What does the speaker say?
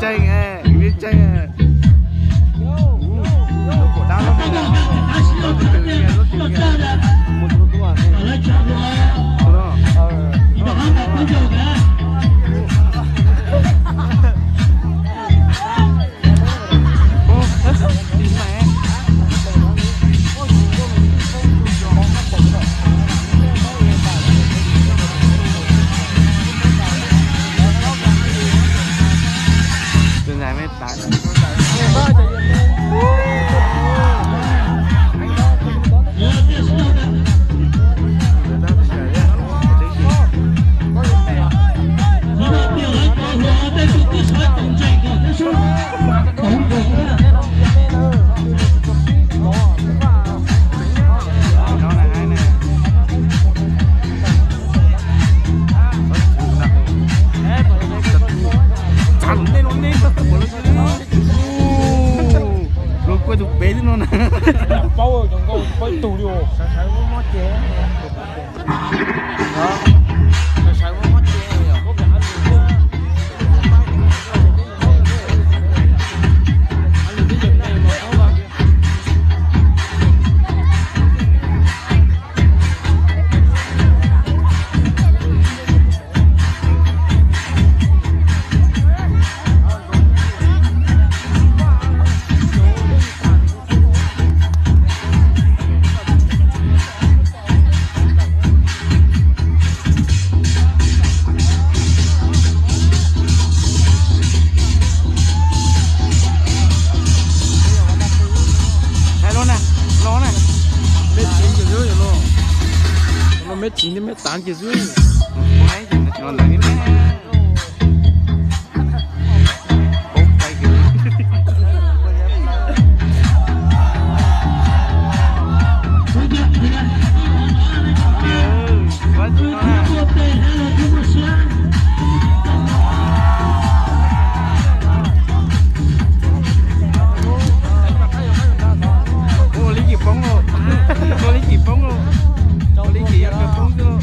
Tseeb, tseeb. Luag kuaj tus pem xwb no na. Paub cov nkauj paub ib tug li os. Los na, los na. Meb txiv ces xwb, los meb txiv thiab meb tav ces xwb. Ua li cim poob los, ua li cim poob los, ua li cim yuav kawg poob xwb los.